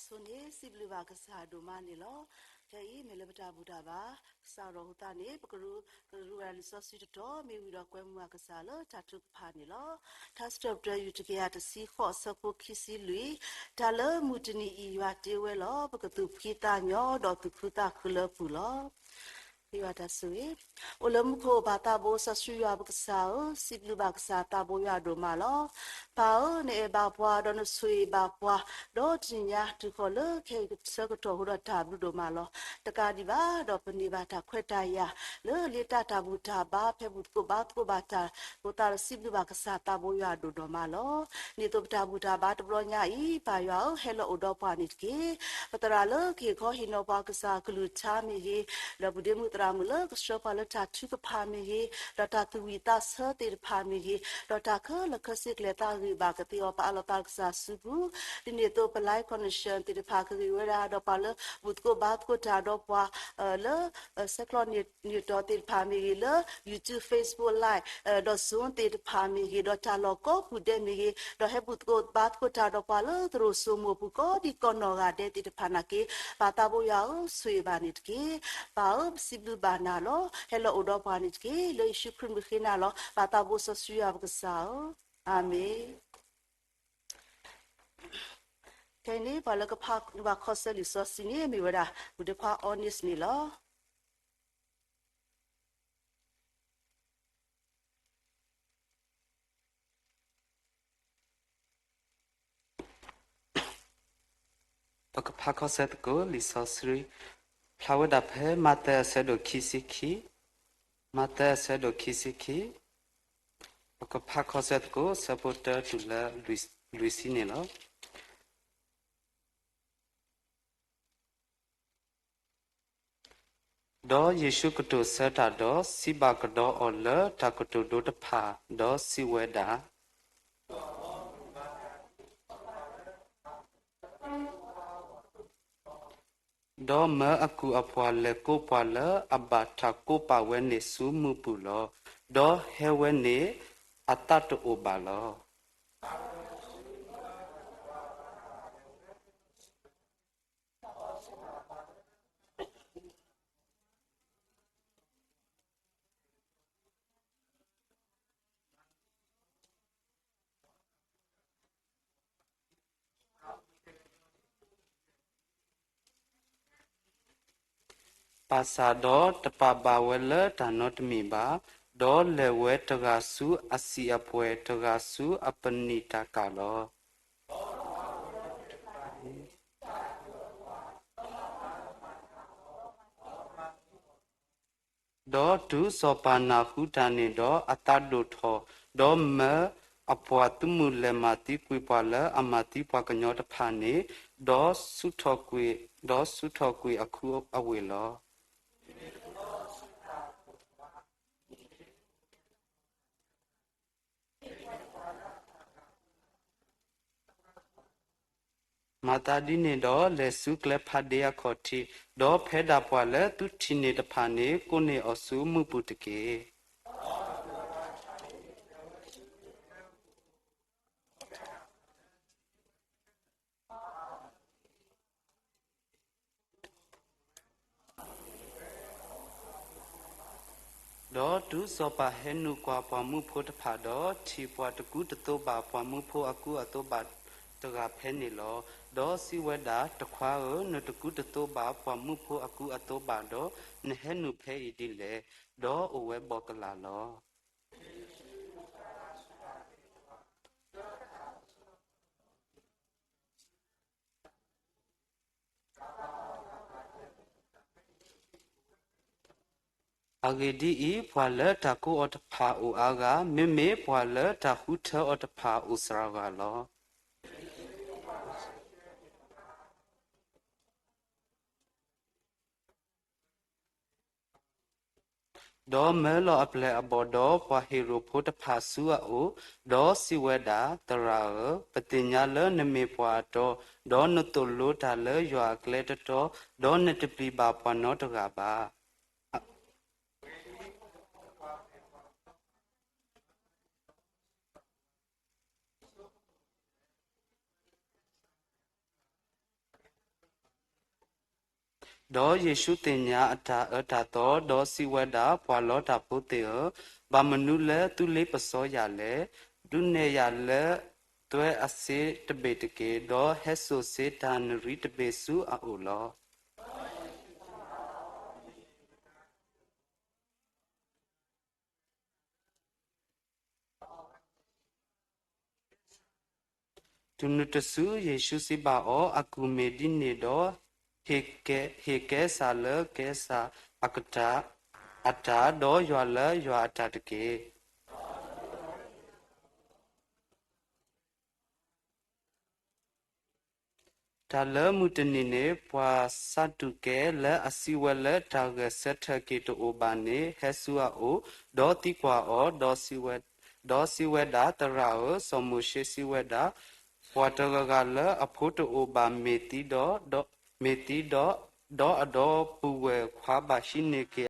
အဆိန့ၣ် စံးဘျုးဘၣ်ကစၢ်ဒိၣ်မးန့ၣ်လီၤ. ခဲအံၤမ့ၢ်လၢပတၢ်ဘူၣ်တၢ်ဘါ ကစးထီၣ်အဃိသတးန့ၣ် ပကရူၢ် ကရူၢ်ဝဲဒၣ်လံာ်စီဆှံတတီၤ မ့ၢ်ဝံၤဒီးကွဲမုာ်ဘၣ်ကစၢ်လၢတၢ်ထုကဖၣ်န့ၣ်လီၤ. ထါစံးထီၣ်ပတြၢၤ ယူၢ်တကယၤတဆံဃိး အဆၢဖိခံဆံလွံၢ်, တၢ်လၢမုၢ်တနံၤအံၤယွၤတ့ဝဲလီၤ. ပကသူၣ်ဖှံသးညီဒီးသူၣ်ခုသးခုလၢအပူၤလီၤ. ယွၤတၢ်ဆိၣ်ဂ့ၤ, အိၣ်လၢမူခိၣ်ပၢ်သးဘိစီဆှံယွၤပကစၢ်ဧၢ, စံးဘျုးဘၣ်ကစၢ်သးဘိယွၤဒိၣ်မးလီၤ. ပၢ်ဧၢ, နအဲၣ်ဘၣ်ပှၤ ဒီးနဆိၣ်ဂ့ၤဘၣ်ပှၤ, ဒီးတနံၤညါတုၤဃီၤလၢခဲအံၤဆၢကတီၢ်အဃိဒီးတၢ်ဘျုးဒိၣ်မးလီၤ. တကးဒံးဘၣ်ဒီးပန့ၢ်ဘၣ်တၢ်ခွဲးတၢ်ယာ် လၢလၢတၢ်ဘူၣ်တၢ်ဘါ ဖဲဘူၣ်သကိးဘါသကိးဘၣ်တၢ်အဃိသတးဒီး စံးဘျုးဘၣ်ကစၢ်သးဘိယွၤဒိၣ်ဒိၣ်မးလီၤ. ဒ်သိးပတၢ်ဘူၣ်တၢ်ဘါတဘျီညါအံၤ ပၢ်ယွၤဧၢ, ဟဲလီၤအိၣ်ဒီးပှၤန့ၣ်တက့ၢ်. ပသရၣ်လၢကဟ့ၣ်ခီဟ့ၣ်နီၤပှၤကစၢ်အကလုၢ်ကထါမ့ၢ်ဂ့ၤ, ဒီးပဒ့မုၣ်သရၣ်မုၣ်လၢကဆှၢပှၤလၢတၢ်ထုကဖၣ်မ့ၢ်ဂ့ၤ, ဒီးတၢ်သူၣ်ဝံၣ်သးဆၢသ့ၣ်တဖၣ်မ့ၢ်ဂ့ၤ, ဒီးတၢ်ခဲလၢာ်ခဲဆ့ကျဲၤသးဂ့ၤဘၣ်ကသ့အီၤ ပအးလီၤသးလၢကစၢ်စုပူၤ, ဒ်န့ၣ်အသိးပ live connection သ့ၣ်တဖၣ်ကဂ့ၤဝဲဒၣ် ဒီးပှၤလၢဘူၣ်သကိးဘါသကိးတၢ်ဒီးပှၤ လၢ ဆဲးကျိးန့ၢ်တီၤသ့ၣ်တဖၣ်မ့ၢ်ဂ့ၤ, လၢ YouTube, Facebook Live ဒီး Zoom သ့ၣ်တဖၣ်မ့ၢ်ဂ့ၤ, ဒီးတၢ်လီၢ်ကိးပူၤဒဲးမ့ၢ်ဂ့ၤ, ဒီးဟဲဘူၣ်သကိးဘါသကိးတၢ်ဒီးပှၤလၢသရိာ်စိမိၢ်ပူၤကိးဒံးကိးနီၢ်ဂၤဒဲးသ့ၣ်တဖၣ်နာ်က့, ပၢ်သးဘိယွၤဧၢ, ဆိၣ်ဂ့ၤဘၣ်န့ၣ်တက့ၢ်. ပၢ်ဧၢ, ပစံးဘျုးဘၣ်နၤလီၤ. ဟဲလီၤအိၣ်ဒီးပှၤန့ၣ်တက့ၢ်. လၢယ့ၣ်ၡူးခရံာ်မုၢ်ဃ့နၤလီၤ. ပၢ်သးဘိစီဆှံယွၤပကစၢ်ဧၢ, အၤမ့ၣ်. ခဲအံၤန့ၣ် ပှၤလၢကဖးဘၣ်ခီဆၢလံာ်စီဆှံန့ၣ် မ့ၢ်ဝဲဒၣ် ဝံၤဒ့ခွါ Eunice န့ၣ်လီၤ. ပကဖးခီဆၢသကိးလံာ်စီဆှံ ဖျါဝဲဒၣ်ဖဲ မးသဲအဆၢဒိၣ်ခံဆံခံ, မးသဲအဆၢဒိၣ်ခံဆံခံ, ပကဖးခီဆၢသကိး အဆၢဖိတၢတုၤလၢလွံၢ်ဆံန့ၣ်လီၤ. ဒီးယ့ၣ်ၡူးကတိၤဆၢတၢ်ဒီး စံးဘၣ်ကဒီးအီၤလၢတၢ်ကတိၤဒိတဖၣ်, ဒီးစံးဝဲဒၣ်, ဒီးမၢအကူၣ်အပှၤလဲၤကိးပှၤလၢအဘၣ်တၢ်ကိးပာ်ဝဲန့ၣ်ဆူမုၢ်ပူၤလီၤ. ဒီးဟဲဝဲန့ၣ်အသးတအိၣ်ဘၣ်လီၤ. ဘၣ်ဆၣ်ဒီးတပာ်ဘၣ်ဝဲလၢတၢ်နီတမံၤဘၣ်, ဒီးလဲၤဝဲတဂၤဆူအစံာ်အပှဲၤ, တဂၤဆူအပနံာ်တၢ်ကၢ်လီၤ. ဒီးတုၤစီၤပၤနၢ်ဟူတၢ်န့ၣ်ဒီး အသးဒိၣ်ထီၣ်, ဒီးမၢအပှၤသုးမုၢ်လဲၤမၤသံကွံာ်ပှၤလၢအမၤသံပှၤကညီတဖၣ်န့ၣ်, ဒီးဆူၣ်ထီၣ်ကွံာ်, ဒီးဆူၣ်ထီၣ်ကွံာ်အခူအဝ့ၢ်လီၤ. မၤသးဒ်န့ၣ်ဒီး လဲၤဆူကျဲဖးဒ့အခီၣ်ထံး, ဒီးဖဲဒၣ်ပှၤလၢသုထံၣ်န့ၢ်တဖၣ်န့ၣ် ကိးန့ၢ်အီၤဆူမုၢ်ပူၤတက့ၢ်. ဒီးတုၤစီၤပၤဟဲနုာ်ကွၢ်ပှၤမူဖိတဖၣ်ဒီး, ထံၣ်ပှၤတကူတသိးဘၣ်ပှၤမူဖိအကူအသိးဘၣ်တဂၤဖဲန့ၣ်လီၤ. ဒီးစံးဝဲဒၣ်, တခွါဧၢ, နတကူတသိးဘၣ်ပှၤမူဖိအကူအသိးဘၣ်ဒီး, နဟဲနုာ်ဖဲအံၤဒ်လဲၣ်. ဒီးအိၣ်ဝဲဘီကလာ်လီၤ. အဂ့ၢ်ဒ်အံၤ, ပှၤလၢတၢ်ကိးအီၤတဖၣ်အိၣ်အါဂၤ, မ့မ့ၢ်ပှၤလၢတၢ်ဃုထၢအီၤတဖၣ်အိၣ်စှၤဂၤလီၤ. ဒီးမၢလီၤအပျဲၢ်အဘီၣ်ဒီးပှၤဟ့ရိၣ်ဖိတဖၣ်ဆူအအိၣ်, ဒီးစံးဝဲဒၣ်, သရၣ်ဧၢ, ပသ့ၣ်ညါလၢနမ့ၢ်ပှၤအတီ, ဒီးနသိၣ်လိတၢ်လၢယွၤအကျဲတတီ, ဒီးနတပျံၤဘၣ်ပှၤနီတဂၤဘၣ်. အ ဒီးယ့ၣ်ရှူးသ့ၣ်ညါအတၢ်အၢတၢ်သီ, ဒီးစံးဝဲဒၣ်, ပှၤလီတၢ်ဖိသ့ၣ်ဧၢ, ဘၣ်မနုၤလၢသုလ့ပစီယၤလဲၣ်. ဒုးနဲၣ်ယၤလၢသွဲအစ့တဘ့ၣ်တက့ၢ်, ဒီးဟဲစိာ်စ့တၢ်နရံတဘ့ၣ်ဆူအအိၣ်လီၤ. တုၤနုၤတစု, ယ့ၣ်ရှူးစံးဘၣ်အီၤ, အကူၣ်မ့ၢ်ဒ်န့ၣ်ဒီး, ဟ့ၣ်ကဲစၢ်လၢကဲစၢ်အတၢ်, ဒီးယွၤလၢယွၤအတၢ်တက့ၢ်. တၢ်လၢမုၢ်တနံၤန့ၣ်, ပှၤစးဒူၤကဲလၢအစံးဝဲလၢတၢ်ဂဲၤဆၢထၢၣ်က့ၤတအိၣ်ဘၣ်န့ၣ် ဟဲဆူအအိၣ်, ဒီးသံကွၢ်အီၤ, ဒီးစံးဝဲဒၣ်, သရၣ်ဧၢ, စီၤမိၤၡ့စံးဝဲဒၣ်, ပှၤတဂၤဂၤလၢအဖိတအိၣ်ဘၣ်မ့ၢ်သံဒီး, မ့ၢ်သံဒီး, ဒီးအဒီပုၢ်ဝဲၢ်ခွါဘၣ်ဟံးန့ၢ်က့ၤ